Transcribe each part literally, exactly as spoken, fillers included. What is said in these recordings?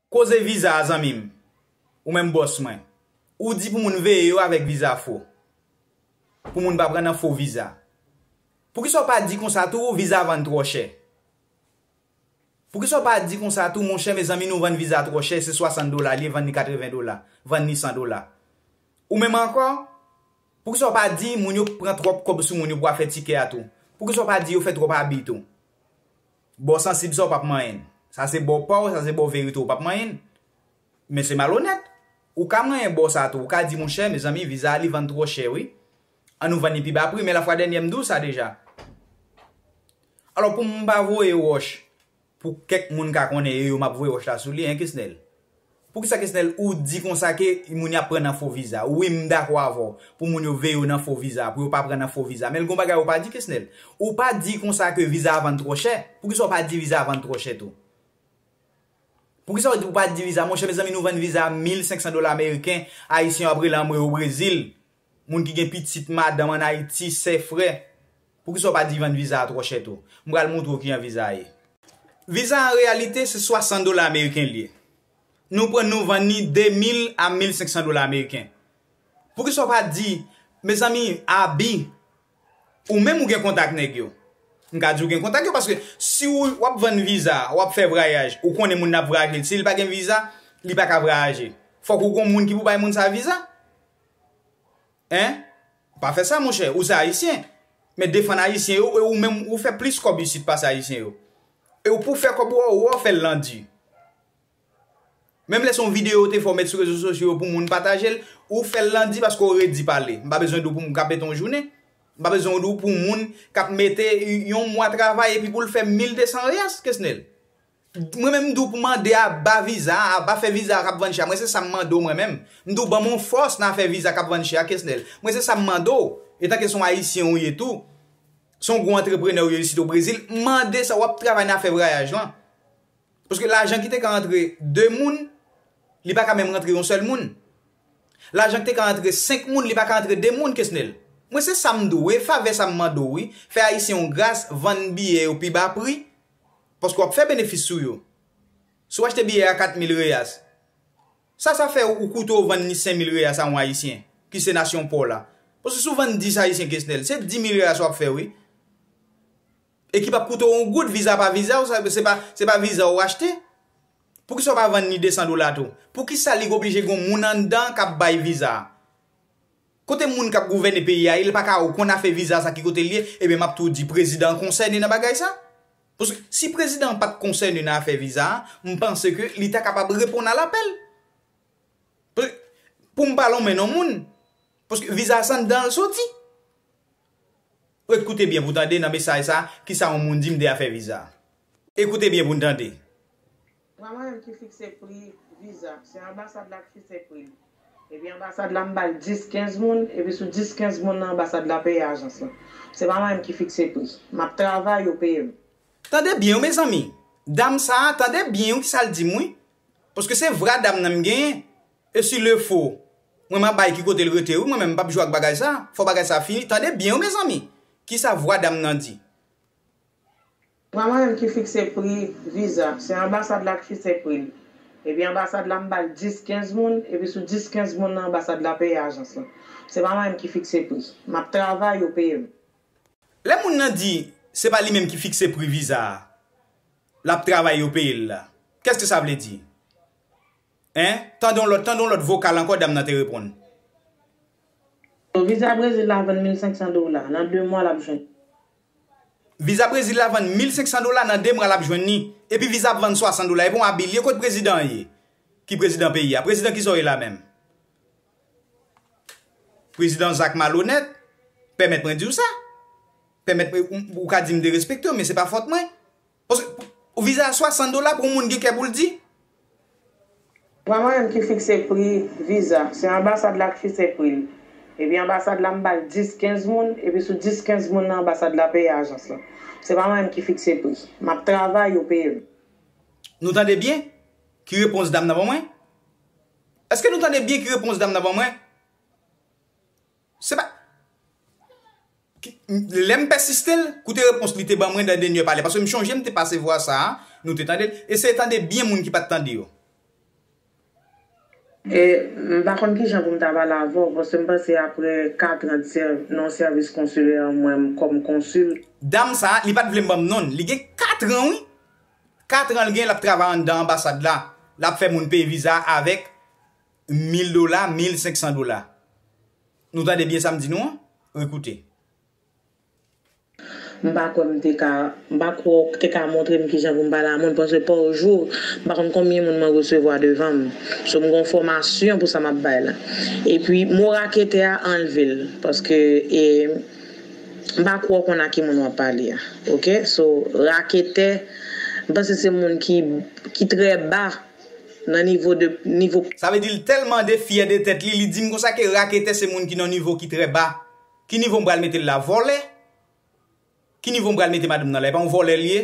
Koze viza a, zanmi m. Ou menm bòs mwen. Ou di pou moun veye yo avèk viza fo. Pou moun pa pran nan fo viza. Poukisa w pa di konsa tou, viza vann twò chè? Poukisa w pa di konsa tou, monchè, mezanmi, nou vann viza twò chè, se swasant dola li ye, vann li katreven dola, vann li san dola? Ou menm ankò, poukisa w pa di moun yo pran twòp kòb sou moun yo pou afè tikè a tou? Poukisa w pa di yo fè twòp abi tou? Bò sansib sa w p ap manyen. Sa se bò pa w, sa se bò verite w p ap manyen. Men se malonèt. Ou ka manyen bò sa tou. Ou ka di, monchè, mezanmi, viza a li vann twò chè, wi. An nou vann li pi ba pri, men lafwa dènyè m di w sa deja. Alò, pou m pa voye wòch, pou kèk moun ka konnen e yo m ap voye wòch la sou li, en, Kesnèl. Poukisa, Kesnèl, ou di konsa ke moun y ap pran nan fo viza? Wi, m dakò avè w pou moun yo veye yo nan fo viza, pou yo pa pran nan fo viza. Men l gon bagay ou pa di, Kesnèl. Ou pa di konsa ke viza a vann twò chè. Poukisa w pa di viza a vann twò chè tou? Poukisa w di, ou pa di viza? Monchè, mezanmi, nou vann viza a mil senk san dola ameriken, Ayisyen yo ap rele anmwe o Brezil. Moun ki gen pitit, madanm ann Ayiti, sè, frè. Poukisa w pa di vann viza a twò chè tou? M pral montre w kijan viza a ye. Viza an reyalite se swasant dola ameriken li ye. Nou pran nou vann li de mil a mil senk san dola ameriken. Poukisa w pa di, mezanmi, abi, ou menm ou gen kontak nèg yo? M ka di w gen kontak yo paske si w, w ap vann viza, w ap fè vwayaj, ou konnen moun nan ap vwayaje, si l pa gen viza, li pa ka vwayaje. Fòk ou gon moun ki pou bay moun sa viza. En? Pa fè sa, monchè. Ou se Ayisyen. Men defann Ayisyen yo, e ou menm, ou fè plis kòb isit pase Ayisyen yo. E ou pou fè kòb ou, ou fè l landi. Menm lè se yon videyo ou te fè, ou met sou rezo sosyo yo pou moun pataje l, ou fè l landi paske w redi pale. M pa bezwen di w pou m ka pete yon jounen. M pa bezwen di w pou moun k ap mete yon mwa travay epi pou l fè mil de san reyas, Kesnel. Mwen menm m di w pou mande a ba viza a, ba fè viza a k ap vann chè a. Mwen se sa m mande w mwen menm. M di w ban m yon fòs nan afè viza k ap vann chè a, Kesnel. Mwen se sa m mande w. Etanke se yon Ayisyen ou ye tou, se yon gwo antreprenè ou ye isit o Brezil, mande sa w ap travay nan afè vwayaj lan. Paske lajan ki te ka antre de moun, li pa ka menm rantre yon sèl moun. Lajan ki te ka antre senk moun, li pa ka antre de moun, Kesnel. Mwen se sa m di w, e favè sa m mande w wi. Fè Ayisyen yon gras, vann biyè yo pi ba pri, paske w ap fè benefis sou yo. Si w achte biyè a kat mil reyas, sa sa fè ou koute w vann li senk mil reyas a yon Ayisyen, ki se nasyon pa w la? Paske si w vann dis Ayisyen, Kesnel, se dis mil reyas w ap fè wi. E ki p ap koute w yon goud, viza pa viza w, sa, se pa, se pa viza w achte. Poukisa w pa vann li de san dola tou? Poukisa li oblije gen moun anndan k ap bay viza a? Kote moun k ap gouvène peyi a ye, li pa ka konn afè viza sa ki kote l ye, ebyen m ap tou di prezidan an konsène nan bagay sa. Paske si prezidan an pa t konsène nan afè viza a, m panse ke li ta kapab reponn a lapèl. Pou, pou m pa lonmen non moun, paske viza a se anndan l soti. Ret koute byen pou tande nan mesaj sa, kisa yon moun di m de afè viza. Ekoute byen pou n tande. Pa mwen menm ki fikse pri viza, se anbasad la ki fikse pri l. Epi anbasad la m ba l dis, kenz moun, epi sou dis, kenz moun nan anbasad la peye ajans lan. Se pa mwen menm ki fikse pri. M ap travay, yo peye m. Tande byen wi mezanmi. Dam sa a, tande byen wi kisa l di m wi. Paske se vwa dam nan m genyen. E si le fo, mwen m ap bay ki kote l rete wi, mwen menm m p ap jwe ak bagay sa. Fò bagay sa fini. Tande byen wi mezanmi. Kisa vwa dam nan di? Pa mwen menm ki fikse pri viza, se anbasad la ki fikse pri l. Epi anbasad la m ba l dis, kenz moun, epi sou dis, kenz moun nan anbasad la peye ajans lan. Se pa mwen menm ki fikse pri. M ap travay, yo peye m. Lè moun nan di se pa li menm ki fikse pri viza a, l ap travay yo peye l la, qu'est-ce que ça veut dire? En? Tande yon lòt, tande yon lòt vokal ankò dam nan te reponn. Viza Brezil la vann mil senk san dola, nan de mwa l ap jwenn. Viza Brezil la vann mil senk san dola, nan de mwa l ap jwenn li. Epi viza ap vann swasant dola, epi yon abi l ye, kot prezidan an ye? Ki prezidan peyi a? Prezidan kisa w ye la menm? Prezidan zak malonèt, pèmèt mwen di w sa. Pèmèt mwen, ou, ou ka di m derespekte w, men se pa fòt mwen. Paske ou viza a swasant dola pou yon moun gen kè pou l di. Pa mwen menm ki fikse pri viza, se anbasad la ki fikse pri l. Epi anbasad la m ba l dis, kenz moun, epi sou dis, kenz moun nan anbasad la peye ajans lan. Se pa mwen menm ki fikse pri. M ap travay, yo peye m. Nou tande byen ki repons dam nan ban mwen? Èske nou tande byen ki repons dam nan ban mwen? Se pa. Lè m pèsiste l, koute repons li te ban mwen nan dènye pale. Paske m chonje m te pase vwa sa a, nou te tande l. Eseye tande byen moun ki pa t tande yo. E m pa konn kijan pou m ta pale avè w, paske m panse apre kat an de sèv- non sèvis konsilè mwen kòm konsil. Dam sa, li pa t vle m ban m non l. Li gen kat an, wi. Kat an l gen, l ap travay anndan anbasad la. L ap fè moun peye viza avèk mil dola, mil senk san dola. Nou tande byen sa m di nou an? Ekoute. M pa kwè m te ka, m pa kwè w te ka montre m kijan pou m pale a moun, paske pa yon jou, m pa konn konbyen moun mwen resevwa devan m. So, m gen yon fòmasyon pou sa m ap bay la. Epi, mo raketè a, anlve l, paske, e, m pa kwè w konn a ki moun w ap pale a. Oke? So, raketè, m panse se moun ki, ki trè ba nan nivo de, nivo Sa vle di l tèlman de fyè de tèt li, li di m konsa ke raketè se moun ki nan nivo ki trè ba. Ki nivo m pral mete l la? Vòlè? Ki nivo m pral mete madanm nan la? E pa yon vòlè l ye?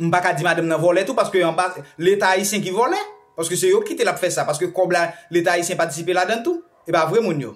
M pa ka di madanm nan vòlè tou, paske anba, Leta ayisyen ki vòlè. Paske se yo ki kite l ap fè sa. Paske kòb la, Leta ayisyen patisipe ladan l tou. E pa vre moun yo.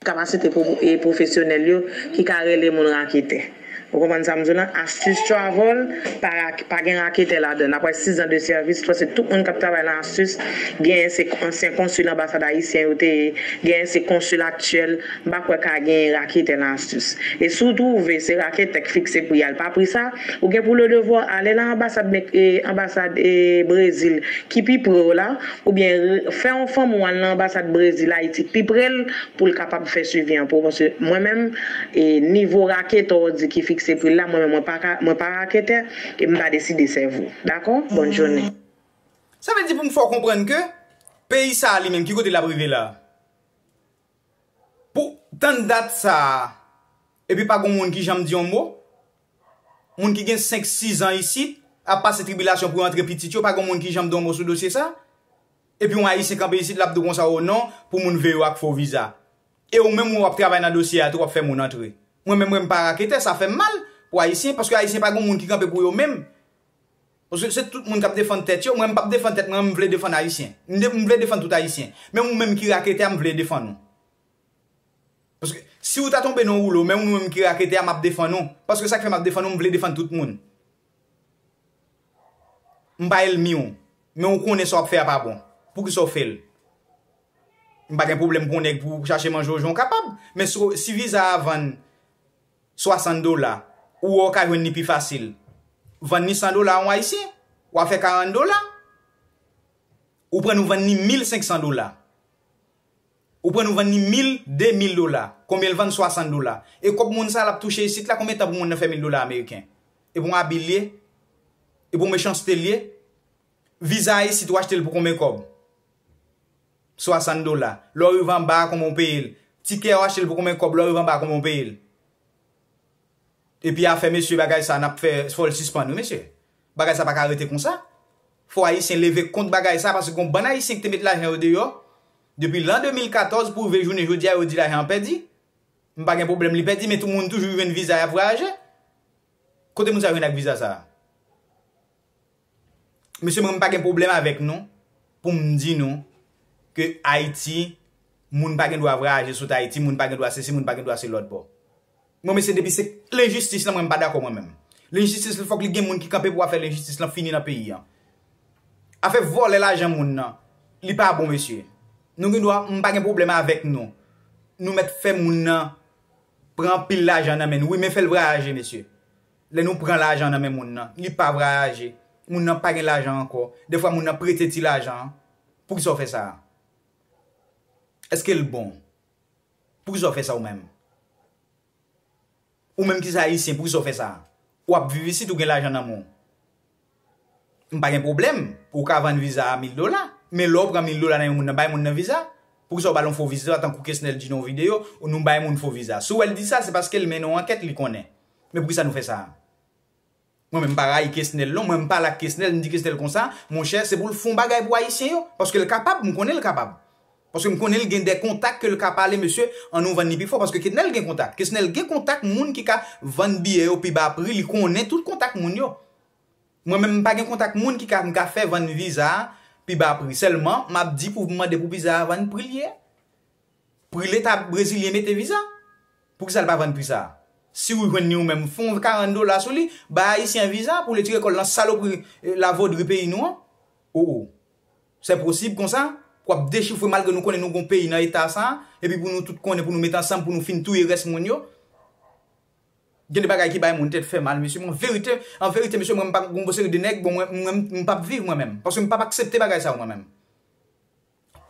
Kapasite pwo- e pwofesyonèl yo ki ka rele moun raketè. Ou konprann sa m di w lan? Astis Travel pa, rak- pa gen raketè ladan l. Apre sis zan de sèvis, paske tout moun k ap travay nan Astis, genyen se ansyen konsil anbasad ayisyen yo te ye, genyen se konsil aktyèl, m pa kwè ka genyen raketè nan Astis. E si w twouve se raketè k fikse pri a, l pa pri sa, ou gen pou le devwa ale nan anbasad Mek- e anbasad e Brezil ki pi pre w la, oubyen re- fè yon fanmi w al nan anbasad Brezil, Ayiti, pi pre l, pou l kapab fè swivi an pou ou. Paske mwen menm, e, nivo raketè w di ki fikse pri l la, mwen menm, mwen pa ka, mwen pa raketè, e m pa deside sèvi w. Dakò? Bòn jounen. Sa vle di pou m fè w konprann ke peyi sa a li menm, ki kote l ap rive la? Pou tann dat sa a, epi pa gon moun ki janm di yon mo, moun ki gen senk, sis zan isit, ap pase tribilasyon pou yo antre pitit yo, pa gon moun ki janm di yon mo sou dosye sa, epi yon Ayisyen kanpe isit, l ap di w konsa, o non, pou moun veye w ak fo viza. E ou menm, ou ap travay nan dosye a tou, w ap fè moun antre. Mwen menm, mwen, m pa raketè, sa fè m mal pou Ayisyen, paske Ayisyen pa gon moun ki kanpe pou yo menm. Paske se tout moun k ap defann tèt yo, mwen, m p ap defann tèt mwen, m vle defann Ayisyen. M de- m vle defann tout Ayisyen. Menm ou menm ki raketè a, m vle defann ou. Paske si ou ta tonbe nan woulo, menm ou menm ki raketè a, m ap defann ou. Paske sa k fè m ap defann ou, m vle defann tout moun. M pa ènmi w, men ou konnen sa w ap fè a pa bon. Poukisa w fè l? M pa gen pwoblèm pou nèg pou chache manje w jan w kapab. Men si, si viza a vann swasant dola, ou wè w ka jwenn li pi fasil, vann li san dola a yon Ayisyen, w a fè karant dola. Ou pran nou vann li mil senk san dola. Ou pran nou vann li mil, de mil dola. Konbyen l vann? Swasant dola. E kòb moun sa a l ap touche isit la, konbyen tan pou moun nan fè mil dola ameriken? E pou yon abi l ye? E pou yon mechanste l ye? Viza a isit, ou achte l pou konbyen kòb? Swasant dola. Lè w rive anba a, konbyen w peye l? Tikè, ou achte l pou konbyen kòb? Lè w rive anba a, konbyen w peye l? Epi afè mesye bagay sa n ap fè, fò l sispann wi mesye. Bagay sa pa ka rete konsa. Fò Ayisyen leve kont bagay sa, paske gon bann Ayisyen ki te met lajan yo deyò depi lan de mil katòz pou rive jounen jodi a, yo di lajan an pèdi. M pa gen pwoblèm li pèdi, men tou moun toujou jwenn viza y ap vwayaje. Kote moun sa jwenn ak viza sa? Mesye, mwen m pa gen pwoblèm avèk nou pou m di nou ke Ayiti, moun pa gen dwa vwayaje sot Ayiti, moun pa gen dwa sesi, moun pa gen dwa se lòt bò. Mwen, mesye, depi se lenjistis lan, mwen m pa dakò mwen menm. Lenjistis, fòk li gen moun ki kanpe pou afè lenjistis lan fini nan peyi an. Afè vòlè lajan moun nan, li pa bon, mesye. Nou gen dwa, m pa gen pwoblèm avèk nou. Nou mèt fè moun nan pran anpil lajan nan men nou. Wi, men fè l vwayaje, mesye. Lè nou pran lajan nan men moun nan, li pa vwayaje. Moun nan pa gen lajan ankò. Defwa moun nan prete ti lajan an. Poukisa w fè sa a? Èske l bon? Poukisa w fè sa ou menm? Ou menm ki se Ayisyen, poukisa w fè sa a? W ap viv isit, ou gen lajan nan men w. M pa gen pwoblèm, ou ka vann viza a mil dola. Men lè w pran mil dola nan yon moun nan, bay moun nan viza. Poukisa w ba l yon fo viza, tankou Kesnel di nan yon videyo, ou nou bay moun fo viza? Si w wè l di sa, se paske l mennen yon ankèt, li konnen. Men poukisa nou fè sa a? Mwen menm m pa rayi Kesnel non, mwen m pale ak Kesnel, m di Kesnel konsa, monchè, se pou l fè yon bagay pou Ayisyen yo, paske l kapab, m konnen l kapab. Paske m konnen l gen de kontak ke l ka pale, mesye, ann nou vann li pi fò, paske Kesnel gen kontak. Kesnel gen kontak moun ki ka vann biyè yo pi ba pri, li konnen tout kontak moun yo. Mwen menm m pa gen kontak moun ki ka, m ka fè vann viza a pi ba pri. Sèlman, m ap di pou m mande pou viza a vann pri l ye. Pri Leta brezilyen mete viza. Poukisa l pa vann pri sa a? Si w jwenn li ou menm, fè yon karant dola sou li, bay Ayisyen an viza pou l retire kò l nan salopri, eh, lavodri peyi nou an. O, o. Se posib konsa pou ap dechifre malgre nou konnen nou gon peyi nan eta sa, epi pou nou tout konnen pou nou met ansanm pou nou fin touye rès moun yo. Gen de bagay ki bay moun tèt fè mal, mesye. Mwen verite, an verite, mesye, mwen m pa gon bon seri de nèg, bon, mwen, mwen, m p ap viv mwen menm. Paske m p ap aksepte bagay sa yo mwen menm.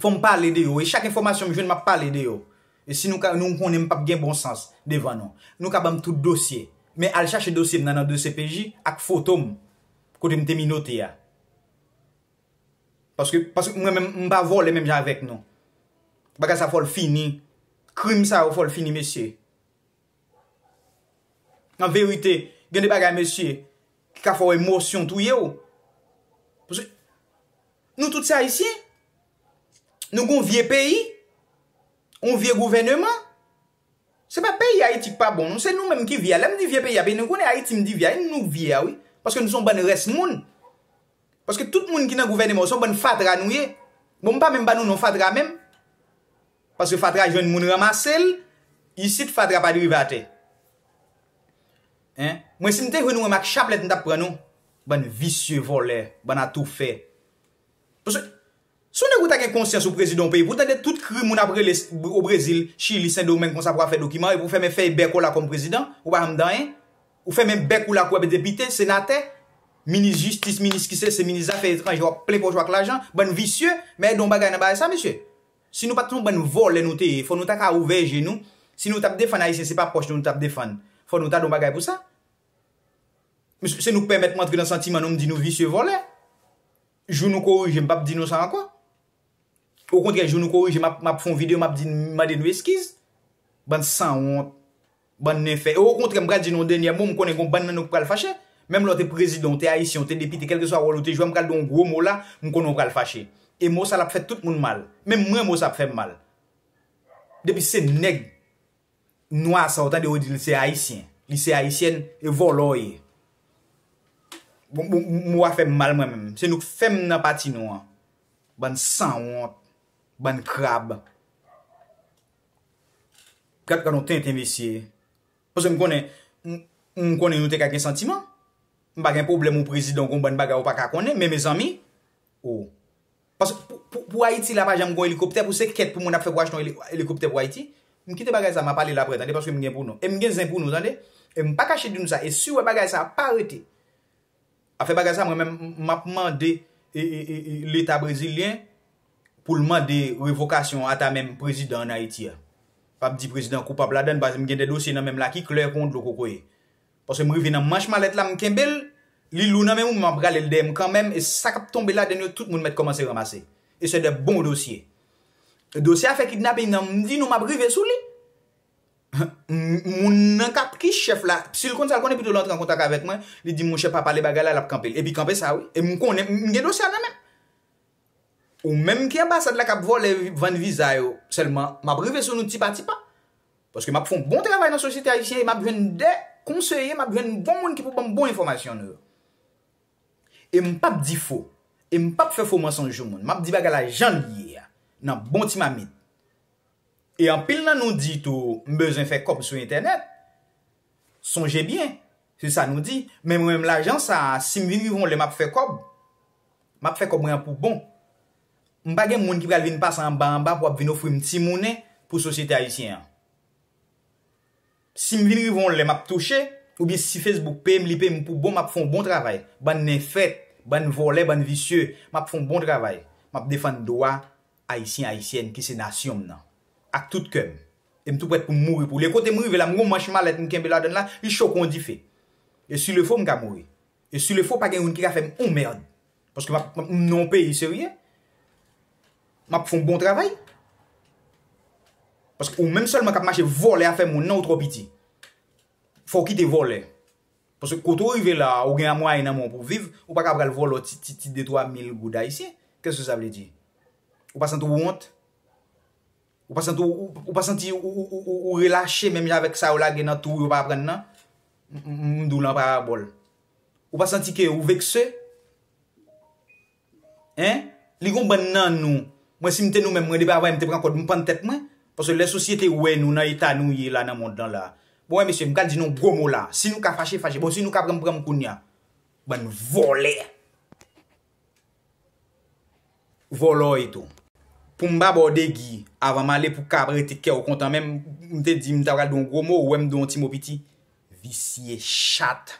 Fò m pale de yo. E chak enfòmasyon m jwenn, m ap pale de yo. E si nou ka, nou konnen m p ap gen bon sans devan nou. Nou ka ban m tout dosye. Men al chache dosye m nan, nan D C P J ak foto m. Kote m te minote a. Paske, paske mwen menm, m pa vòlè menm jan avèk nou. Bagay sa fò l fini. Krim sa yo fò l fini, mesye. An verite, gen de bagay, mesye, ki ka fè w emosyon touye w. Paske nou tout se Ayisyen. Nou gon vye peyi, yon vye gouvèneman. Se pa peyi Ayiti k pa bon, non. Se nou menm ki vye a. Lè m di vye peyi a, peyi nou konnen Ayiti m di vye a, e nou vye a, wi. Paske nou se yon bann rès moun. Paske tout moun ki nan gouvèneman, se yon bann fatra nou ye. Bon, m pa menm ba nou non fatra menm. Paske fatra jwenn moun ranmase l, isit fatra pa t rive atè. Hein? Mwen, si m te jwenn nou menm ak chaplèt, m t ap pran nou. Bann visye, vòlè, bann atoufè. Paske si w nèg ou ta gen konsyans ou prezidan yon peyi, pou w tande tout krim moun ap rele s-, o Brezil, Chili, Sendomeng konsa pou w ap fè dokiman, epi w fèmen fèy bèk ou la kòm prezidan, ou pa janm di anyen. Ou fèmen bèk ou la kou depite, senatè, minis jistis, minis ki se, se minis zafè etranjè, w ap plen pòch ou ak lajan, bann visye, men yon bagay nan bagay sa, mesye. Si nou pa t yon bann vòlè nou te ye, fò nou ta ka ouvè je nou. Si nou t ap defann Ayisyen, se pa pòch nou nou t ap defann. Fò nou ta gen yon bagay pou sa. Mesye, se nou k pèmèt m antre nan santiman nou, m di nou visye vòlè. Jou nou korije, m p ap di nou sa ankò. Okontrè, jou nou korije, m ap, m ap fè yon videyo, m ap di, mande nou eskiz. Bann sanwont, bann nenfè. E okontrè, m pral di nou yon dènyè mo, m konnen gon bann nan nou k pral fache. Menm lè w te prezidan, w te ayisyen, w te depite, kèlkeswa wòl ou te jwe, m pral di yon gwo mo la, m konnen w pral fache. E mo sa l ap fè tout moun mal. Menm mwen, mo sa ap fè m mal. Depi se nèg nwa sa, w tande yo di l se ayisyen, li se ayisyèn, e vòlò w ye. Bon, bon, m, m, w a fè m mal mwen menm. Se nou k fè m nan pati nou an. Bann sanwont, bann krab. Gad, gad yon tenten, mesye. Paske m konnen, m, m konnen nou te ka gen santiman. M pa gen pwoblèm ou prezidan, gon bann bagay ou pa ka konnen, men mezanmi, o. Paske pou, pou, pou Ayiti la pa janm gon elikoptè, pou se kèt pou moun ap fè pou achte yon eli-, elikoptè pou Ayiti. M kite bagay sa, m ap pale l aprè, tande, paske m gen pou nou. E m gen zen pou nou, tande. E m pa kache di nou sa. E si w wè bagay sa pa rete, afè bagay sa, mwen menm, m, m ap mande e, e, e, e, Leta brezilyen pou l mande revokasyon ata menm prezidan ann Ayiti a. P ap di prezidan koupab ladann, paske m gen de dosye nan men m la ki klè kon dlo kokoye. Paske m rive nan manch malèt la, m kenbe l, li lou nan men m, m ap rale l dèyè m kanmenm, e sa k ap tonbe ladann yo, tout moun mèt kòmanse ranmase. E se de bon dosye. Dosye afè kidnaping nan, m di nou, m ap rive sou li. M, moun nan k ap ki chèf la, si l konn sa, l konnen pito l antre an kontak avèk mwen, li di, monchè, pa pale bagay la, l ap kanpe l. Epi kanpe sa, wi. E m konnen, m, m gen dosye a nan men m. Ou menm ki anbasad la k ap vòlè, vann viza yo, sèlman, m ap rive sou nou ti pa ti pa. Paske m ap fè yon bon travay nan sosyete ayisyen e m ap jwenn de konseye, m ap jwenn bon moun ki pou ban m bon enfòmasyon nou yo. E m p ap di fo. E m p ap fè fo mansonj yon moun. M ap di bagay la jan l ye a, nan bon ti mamit. E anpil nan nou di tou, m bezwen fè kòb sou entènèt. Sonje byen, se sa nou di. Men mwen menm lajan sa a, si m vin rive yon lè m ap fè kòb, m ap fè kòb mwen an pou bon. M pa gen moun ki pral vin pase anba anba pou ap vin ofri m ti monnen pou sosyete ayisyen an. Si m vin rive yon lè m ap touche, oubyen si Facebook peye m, li peye m pou bon, m ap fè yon bon travay. Bann nenfèt, bann vòlè, bann visye, m ap fè yon bon travay. M ap defann dwa Ayisyen, Ayisyèn ki se nasyon m nan. Ak tout kè m. E m tou prèt pou m mouri pou li. E kote m rive la, m gon manch malèt m kenbe ladann la, li cho kon dife. E si l fo, m ka mouri. E si l fo, pa gen youn ki ka fè m yon mèd. Paske m ap, m nan yon peyi serye. M ap fè yon bon travay. Paske ou menm sèlman k ap mache vòlè afè moun nan, ou twò piti. Fò w kite vòlè. Paske kote w rive la a, ou gen mwayen nan men w pou w viv, ou pa ka pral vòlò ti, ti, ti de twa mil goud ayisyen. Kèske sa vle di? Ou pa santi w wont? Ou pa santi w, ou, ou pa santi ou, ou, ou, ou, ou relache menm jan avèk sa yo lage nan twou yo pa pran nan? M, m, m di w lan parabòl. Ou pa santi ke ou vekse? Hein? Li gon bann nan nou. Mwen, si m te nou menm, mwen, depi avanyè, m te pran kòd, m pann tèt mwen. Paske lè sosyete wè nou nan eta nou ye la nan mond lan la. Bon, wè, mesye, m ka di nou gwo mo la. Si nou ka fache, fache. Bon, si nou ka pran m, pran m kounye a. Bann vòlè. Vòlò w ye tou. Pou m pa ba w degi, avan m ale pou w ka rete kè w kontan, menm m te di m ta pral di w yon gwo mo, ou wè m di w yon ti mo piti. Visye, chat.